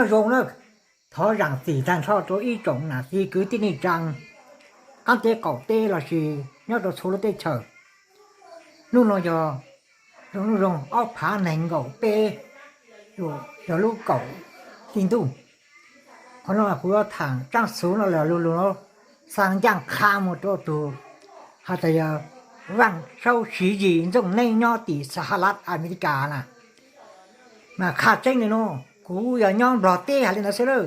Nyob zoo na, thov zaam txim taag nrho rua ib tsoom nam txiv kwv tij neej tsaa qaab teb qaum teb lossis nyob rua txhua lub teb chaws. Nub nua yog zoo, nub zoo ob phaav neeg nkaum peb, yog lub kaum tij ntuj. Qhov no kuv yuav thaam tsaab xuv no lug lug xaa ncaaj qha moog rua tug has tas yog Vaaj Saub Siv Yis Ntxooj Neeb nyob tim Sahalat Amelikas na. Mas qha tseeb le nuav, kuv yog nyob Nplog teb has le ntawd xwb lawm,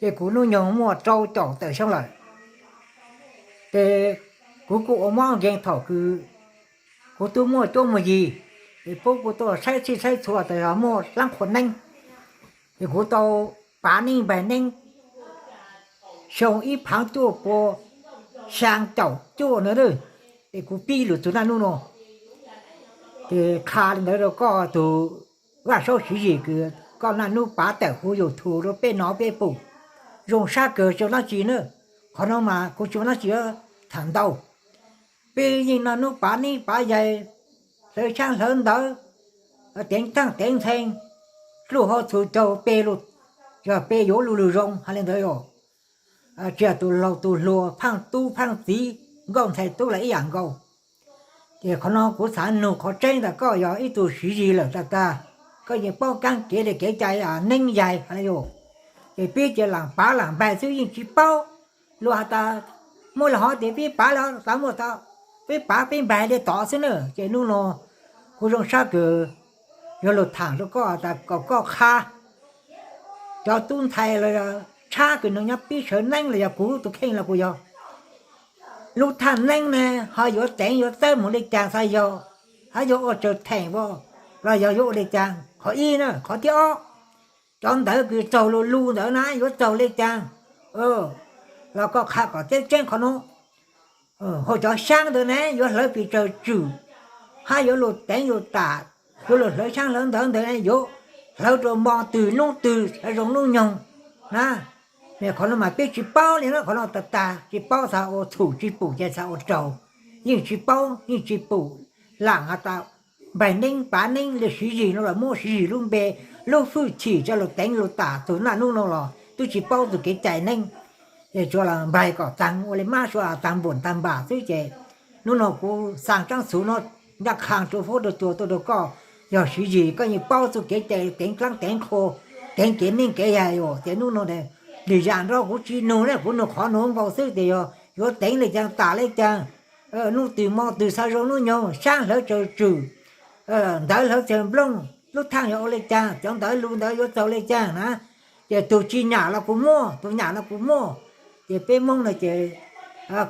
ces kuv nub nyoog muaj rau caum tawm xyoo lawm. Ces kuv kuj ua mob nkeeg thaum kws kuv tub muaj cuab muaj yig, es puab kuj tuaj saib txhij saib txhua tas yog muaj dlaab qhua neeb, es kuv tau pav neeb npaig neeb xyoo ib phaav cuaj pua xyaa caum cuaj na, es kuv pib lug txug naj nub nua. Ces qha le ntawd rua koj tug Vaaj Saub Siv Yis kws koj naj nub pav tawm huv YouTube rua peb nov peb pum, zoo sab kawg tsi ua dlaab tsi na. Qhov no mas kuv tsi ua dlaab tsi thaam ntau. Peb yeej naj nub pav neeb pav yaig, hlawv xyaab hlawv ntawv, teev thaaj teev ntxhee, dluj hauv txhus caug pe lug, yog pe yuav lug lug zoo has le ntawd os. Tsi yog tug laug tug hluas, phaaj tub phaaj txiv, nkauj ntxhais tub los ib yaam nkaus. Ces qhov no kuv xaav nug qhov tseeb tas koj yog ib tug Siv Yis lawm tas tag, koj yeej paub kaab kev le kev cai neeb yaig has le yus. Ces peb cia laam pav laam npaig xwb yeej tsi paub. Luag has tas muaj le hov tes peb pav le hov tas, muaj tas peb pav peb npaig le tod xwb na. Ces nub nua kuv zoo sab kawg yuav lug thaam rua koj tas kom koj qha cov tub ntxhais los tshab kws nws nyob pib sawv neeb los yog kuv tug kheej los kuj yog, lub thaaj neeb ne ho yuav teev yuav txawb moog le caag xav yog, hab yuav ua tsaws theem los yog yuav ua le caag. Qhov ib na, qhov thib ob, cov ntawv kws txaug lug lug ntawd na yuav txaug le caag, los koj qha kom tseeb tseeb qhov nuav. Hos cov xyaab ntawd ne yuav hlawv pes tsawg tswm, hab yuav lug teev lug tam, yuav lug hlawv xyaab hlawv ntawv ntawd ne yuav hlawv rua mo twg nub twg, zoo nub nyoog na. Qhov no mas peb tsi paub le na, qhov no tag tag tsi paub, xav ua txhum tsi pum ces xav ua raug, yeej tsi paub yeej tsi pum. Laam has tas npaig neeb pav neeb le Siv Yis no los muab Siv Yis lub npe, lub hwj chim coj lug teev lug tam txug naj nub nua los tub tsi paub txug kev cai neeb. Ces tsuas los npaig kom taag ua le mab sua taag npum taag npam xwb ces nub nua kuv xaa tsaab xuv no ncaaj qha rua huab rua cua tuaj rua koj, yog Siv Yis koj yeej paub txug kev cai teev dlaab teev qhua, teev kev neeb kev yaig os. Ces nub nua lig yam nrog kuv tsi nug ne, kuv nug qhov nuav nkaus xwb tes yog yuav teev le caag tam le caag, nub twg mo twg xav zoo nub nyoog, xyaab hlawv tsawg tswm, ntawv hlawv tsawg nplooj, lub thaaj yuav ua le caag, cov ntawv lug ntawd yuav txaug le caag na. Ces tug tsi nyam los kuv muaj, tug nyam los kuv muaj. Ces peb Moob no ces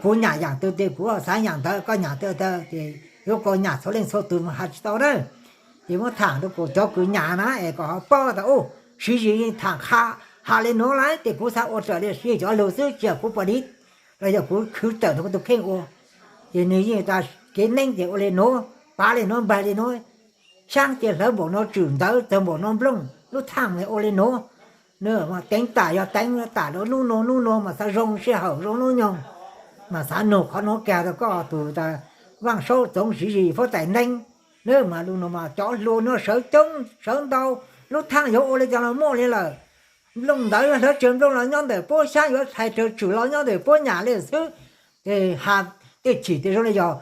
kuv nyam yaam twg tes kuv xav nyam ntawd, koj nyam twg ntawd, ces yuav kom nyam txhua leej txhua tug mas has tsi tau na. Ces muab thaam rua kuv cov kws nyam na es kom ho paub tas u, Siv Yis yeej thaam qha has le nuav lawm tes kuv xav ua raws le Siv Yis cov lug xwb, tsi yog kuv pom li los yog kuv khwv tawm rua kuv tug kheej ua. Ces nwg yeej tas kev neeb ces ua le nuav, pav le nuav npaig le nuav, xyaab ces hlawv npaum nuav tswm, ntawv txawg npaum nuav nplooj, lub thaaj ua le nuav. Teev tam yog teev tam rua nub nua, nub nua mas xav zoo sij hawm zoo nub nyoog. Mas xav nug qhov nuav kag rua koj tug tas Vaaj Saub Txoov Siv Yis Fuab Tais Neeb. Nwb mas lug nua mas cov hluas nua sawv coob sawv ntau, lub thaaj yuav ua le caag los muaj le lawm. Nplooj ntawv hlawv tsawg nplooj los nyob ntawm puab, xyaab yuav txhais tsawg tswm los nyob ntawm puab nyam le xwb. Ces has tej chim tej zoo le yog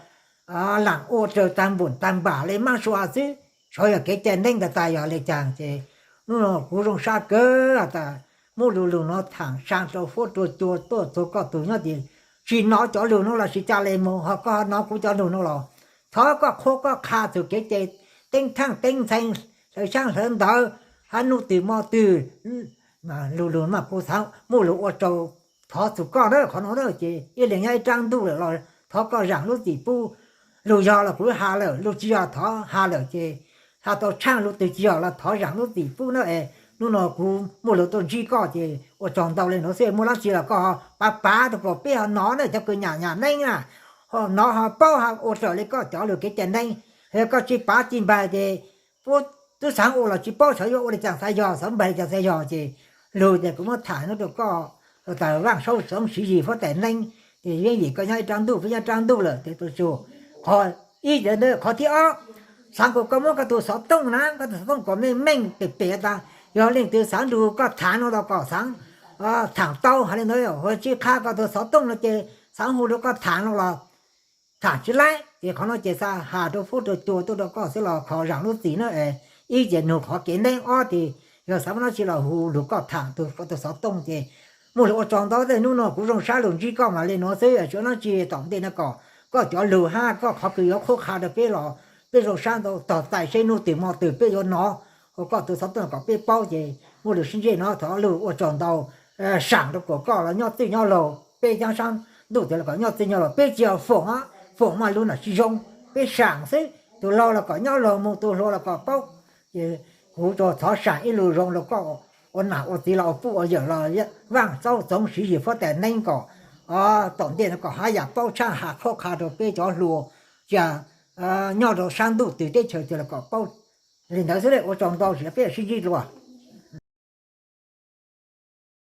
laam ua raws taag npum taag npam le mab sua xwb, saib yog kev cai neeb ntawd tas yog le caag. Ces nub nua kuv zoo sab kawg tas muab lug lug nuav thaam tsaa rua huab rua cua tuaj txug koj tug nyob ces tsi nov cov lug nuav los sis ca le moog, ho koj ho nov kuv cov lug nuav los thov koj qhuab koj qha txug kev cai teeb thaaj teeb ntxhee, hlawv xyaab hlawv ntawv, hab nub twg mo twg. Lug lug mas kuv xaav muab lug ua rau thov txug koj na, qhov nuav na ces ib leeg nyob ib raab ntuj lawm los thov koj zaam lub txim pub. Lug yog los kuv has lawm, lug tsi yog thov has lawm ces has tau tshaaj, lug twg tsi yog los thov zaam lub txim pub na. Es nub nua kuv muaj lug tuaj ntsib koj ces ua tsaug ntau le nuav xwb, muaj dlaab tsi los koj pav pav rua kom peb ho nov na, cov kws nyam nyam neeb na, ho nov ho paub ho ua raws le koj cov lug kev cai neeb. Yog koj tsi pav tsi npaig ces puab tub xaav ua los tsi paub xyov yuav ua le caag xav yog, xyov npaig le caag xav yog. Ces lug ces kuv muab thaam nuav rua koj tas Vaaj Saub Txoov Siv Yis Fuab Tais Neeb, ces yeej vim koj nyob ib raab ntuj, peb nyob ib raab ntuj lawm tes tu tsu. Qhov ib, qhov thib ob, xaav kom koj muab koj tug xov tooj na, koj tug xov tooj kom meej meej pem pem tas Yog leej twg xaav nrug koj thaam no los kom xaav thaam tau, has le ntawd. Hu tsib qha koj tug xov tooj no ces xaav hu rua koj thaam no los thaam tsi laib. Ces qhov no ces xaav has rua fuab rua cua tuaj rua koj xwb los kho zaam lub txim na. Ib ces nug qhov kev neeb, ob ces yog xaav muaj dlaab tsi los hu lug koj thaam tug xov tooj ces muaj lug ua tsaug ntau. Tej nub no kuv zoo sab lug ntsib koj mas le nuav xwb, tsi muaj dlaab tsi. Tom ntej no kom koj cov lug hab koj qhov kws yuav qhuab qha rua peb los peb zoo sab ntau, tog txais seb nub twg mo twg peb yuav nov, hu koj tug xov tooj kom peb paub. Ces muaj lug sib ntsib no thov lug ua tsaug ntau. Saam rua kuas koj los nyob txwj nyob laug, peb caab saab ntuj twg los kom nyob txwj nyob laug, peb tsi yog foom, foom mas lug nam tsi zoo, peb saam xwb. Tug laug los kom nyob laug moog, tug hluas los kom paub. Ces kuv tsuas thov saam ib lug zoo rua koj ua nam ua txiv los ua puj ua yawm los vaaj txuj txoov siv yim huab tais neeb kom tom ntej no kom hab yaam paub tshaj has qhuab qha rua peb cov hluas, tsi nyob rua saab ntuj twg teb chaws twg los kom paub. Le ntawd xwb le, ua tsaug ntau, peb sib ntsib dlua.